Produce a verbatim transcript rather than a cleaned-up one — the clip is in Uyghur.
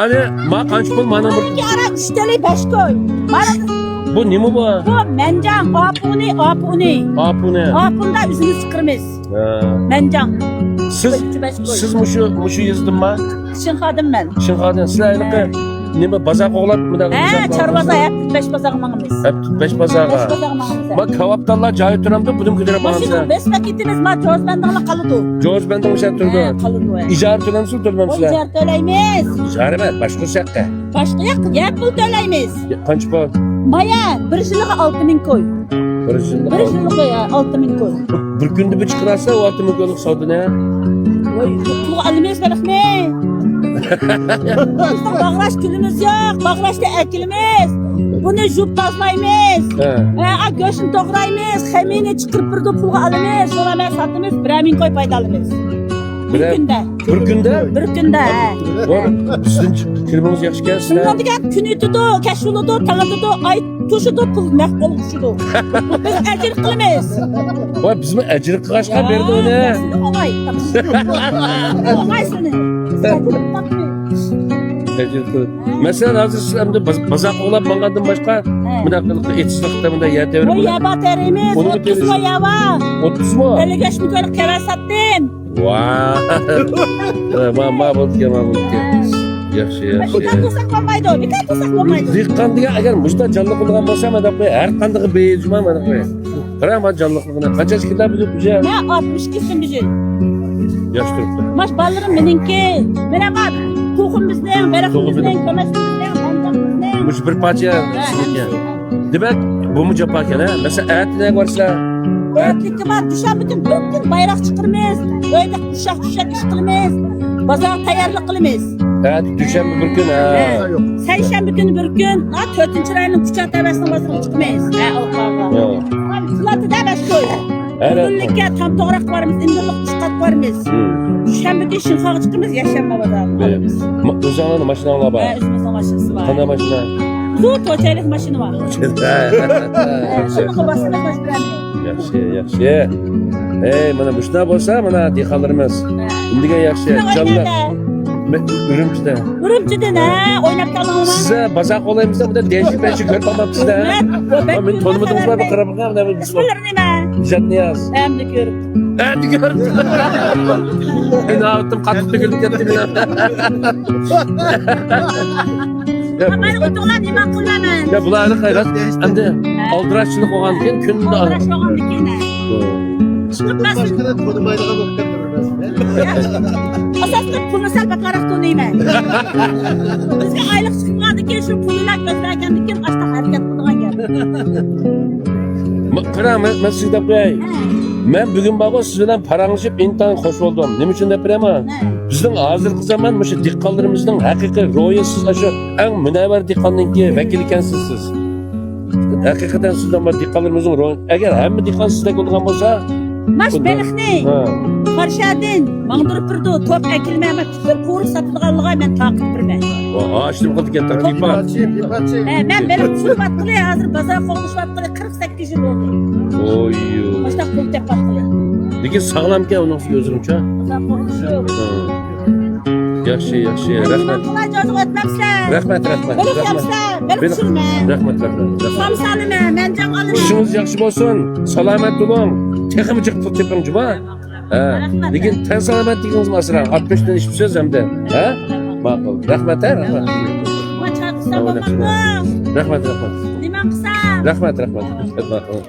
ئەنە، ما قانچە پۇل؟ مانا بىر ئارا ئۈچ تۆلەي بەش كوي. مانا بۇ نېمە بۇ؟ بۇ مەنجاڭ، ئاپۇنى، ئاپۇنى. ئاپۇنى. ئاپۇندا ئۈزۈمنى چىقىرىمىز. ھە. مەنجاڭ. سىز، سىز مۇشۇ، مۇشۇ يېزىدىنما؟ شىنخادىن مەن. شىنخادىن. سىلەر ھېلىقى نېمە، بازار قوغلاپ مۇنداق؟ ھە، چارۋا بازار، ھەپتىدە بەش بازارغا ماڭىمىز. ھەپتىدە بەش بازارغا. بەش بازارغا ماڭىمىز. ما كاۋاپتاللار جايى تۇرامدۇ، بۇنىڭ كۆتۈرۈپ ماڭىسىلەر؟ مۇشۇنىڭ بېسىپ كېتىمىز، ما جوزبەندىڭلار قالىدۇ. جوزبەندىڭ مۇشۇ تۇرىدۇ. ھە، قالىدۇ، ھە. ئىجارە تۆلەمسىز، تۆلىمەمسىلەر؟ ئىجارە تۆلەيمىز. ئىجارە ئەمەس، باشقۇرۇش ھەققى. باشقا ياق، يەر پۇل تۆلەيمىز. قانچە پۇل؟ مايا، بىر يىلىغا ئالتە مىڭ كوي. بىر يىللىق بىر يىللىق، يا، ئالتە مىڭ كوي. بىر كۈندە بىر چىقىرسا، ئۇ ئالتە مىڭ كويلۇق سودىنى. ۋاي، پۇلغا ئالىمىز بېلىقنى. بىزنىڭ باغلاش كۈلىمىز يوق، باغلاشتا ئەكىلىمىز. بۇنى يۇيۇپ تازىلايمىز. ھە. ھە، گۆشنى توغرايمىز، خېمىرىنى چىقىرىپ بېرىدۇ، پۇلغا ئالىمىز. شۇنى مەن ساتىمىز، بىرەر مىڭ كوي پايدا ئالىمىز. بىر كۈندە. بىر كۈندە؟ بىر كۈندە، ھە. ۋاي، بىزدىن كىرىمىمىز ياخشىكەن، سىلەر. شۇنداق دېگەن، كۈن ئۆتىدۇ، كەچ بولىدۇ، تاڭ ئاتىدۇ، ئاي توشىدۇ، پۇل نەق قولغا چۈشىدۇ. بىز ئەجىر قىلىمىز. ۋاي، بىزمۇ ئەجىر قىلغاچقا بېرىدۇ ئۇنى. ئوڭاي. ئوڭاي سېنى. ئەجىر قىل. مەسىلەن، ھازىر سىز ئەمدى باز-، بازار قوغلاپ ماڭغاندىن باشقا، ھە، مۇنداق قىلىپ ئېتىزلىقتا مۇنداق يەر تېرىمىز. ۋاي، يەر بار تېرىمىز. ئوتتۇزمۇ يەر بار. ئوتتۇزمۇ؟ ئەللىك ياش مۇكەنلىك كەۋەر ساتتىم. ۋاي. ما، ما بولدىكەن، ما بولدىكەن. ياخشى، ياخشى. بىكار تۇرساق بولمايدۇ، بىكار تۇرساق بولمايدۇ. دېھقان دېگەن ئەگەر مۇشۇنداق جانلىق بولغان بولسا، مانا بۇ ھەر قاندىقى بېيىجما، مانا بۇ. قارا، مانا جانلىقلىقىنى. قانچە ياشقا كىردى بۈگۈن؟ مەن ئاتمىش ئىككى بۈگۈن. ياخشى تۇرۇپتۇ. ماش بالىلىرىم مېنىڭكى. مانا بار، توخۇم بىزنىڭ، بېلىق بىزنىڭ، كۆمەچ بىزنىڭ، بەندەق بىزنىڭ. مۇشۇ بىر پارچە سىزنىڭكى. دېمەك، بۇمۇ جاپاكەن، ھە؟ مەسىلەن، ئەتە نەگە بارسا؟ ئەتىكى بار، دۈشەنبە كۈنى بىر كۈن بايراق چىقىرىمىز. ئۆيدە ئۇششاق-چۈششەك ئىش قىلىمىز. بازارغا تەييارلىق قىلىمىز. ئەتە دۈشەنبە بىر كۈن، ھە. ھە. سەيشەنبە كۈنى بىر كۈن، ھە، تۆتىنچى رايوننىڭ كۇچا تەۋەسىنىڭ بازىرىغا چىقىمىز. ھە، ئالقاغا. ھە. پىلاتىدا بەش كوي. ھە، ھە. ئۈزۈملۈككە تام توغراق بارمىز، ئىندىرلىق ئۇشقات بارمىز. ھىم. دۈشەنبە كۈنى شىنخاغا چىقىمىز، يەكشەنبە بازارغا بارىمىز. ئۆزۈڭلارنىڭ ماشىناڭلار بار؟ ھە، ئۆزىمىزنىڭ ماشىنىسى بار. قانداق ماشىنا؟ زور توچەيلىك ماشىنا بار. شۇنىڭغا باسىمىز ماشىنىنى. ياخشى، ياخشى. ئەي، مانا مۇشۇنداق بولسا، مانا دېھقانلىرىمىز. ھە. نېمىدېگەن ياخشى، جانلىق. ئۈرۈمچىدە. ئۈرۈمچىدىن، ھە، ئويناپ كەلدىڭىزمۇ؟ سىز بازار قولايمىزدا بۇندا دەيشىپ بەيشىپ كۆرۈپ باقماپسىز-دە. مەن مېنى تانىمىدىڭىزمۇ؟ بىر قاراپ باققان، مانا بىز. ئىسمىڭلار نېمە؟ ئىجاد نىياز. ئەمدى كۆرۈپ. ئەمدى كۆرۈپ. ئىناۋىتىم قاتتىق تۆكۈلۈپ كەتتى مېنىڭ. يا، مانا ئۇدۇڭلار نېمە قىلىمەن؟ يا، بۇلار ھېلى خەيرات. ئەمدى ئالدىراشچىلىق بولغاندىكىن كۈندە. ئالدىراش بولغاندىكىن، ھە. چىقىپ باشقىدىن تونۇمايدىغان بولۇپ كەتتى بىر نەرسە. ئاساسلىق پۇلنى سەل بەكرەك تونۇيمەن. بىزگە ئايلىق چىقمىغاندىكىن، شۇ پۇلنى كۆتۈرگەندىكىن ئاشتاق ھەرىكەت قىلىدىغان گەپ. قاراڭ، مەن، مەن سىزگە دەپ قوياي. ھە. مەن بۈگۈن بارغۇ سىز بىلەن پاراڭلىشىپ ئىنتايىن خوش بولدۇم. نېمە ئۈچۈن دەپ بېرەيمۇ؟ ھە. بىزنىڭ ھازىرقى زامان مۇشۇ دېھقانلىرىمىزنىڭ ھەقىقىي روھى، سىز ئاشۇ ئەڭ مۇنەۋۋەر دېھقاننىڭكى ۋەكىلى ئىكەنسىز سىز. ھەقىقەتەن سىز دېھقانلىرىمىزنىڭ روھى. ئەگەر ھەممە دېھقان سىزدەك بولىدىغان بولسا، ماش بۇنداق. بېلىقنى ھە. قارشادىن ماڭدۇرۇپ بېرىدۇ، توپ ئەكېلىمەي، مەن پۈتۈن قورۇق ساتىدىغانلىقىغا مەن تاقىت بېرىمەن. ۋا، ئاشۇنداق قىلىدىكەن، تەرتىپ بار. ھە، مەن بېلىق چۈشۈرۈۋاتقىلى، ھازىر بازار قوغلىشىۋاتقىلى قىرىق سەككىز يىل بولدى. ئوي. مۇشۇنداق پۇل تېپىۋاتقىلى. لېكىن ساغلامكەن ئۇنىڭ ئۆزىنىڭچە. بازار قوغلىشىپ. ھە. ياخشى، ياخشى، رەھمەت. قالاي جازىغا ئۆتمەپسىلەر. رەھمەت، رەھمەت، بېلىق رەھمەت. يەپسىلەر، بېلىق بېلىق. چۈشۈرمە. رەھمەت، رەھمەت، رەھمەت. سامسا نېمە، مەنجاڭ ئالىمەن. ئىشىڭىز ياخشى بولسۇن، سالامەت بولۇڭ. تېخىمۇ جىق پۇل تېپىڭ جۇما. ھە. رەھمەت. لېكىن تەن سالامەتلىكىڭىزنى ئاسراڭ. ئاتمىشتىن ئىچىپسىز ئەمدى. ھە؟ ماقۇل. رەھمەت، ھە؟ رەھمەت. رەھمەت، رەھمەت. نېمە قىلسام؟ رەھمەت، رەھمەت. ماقۇل.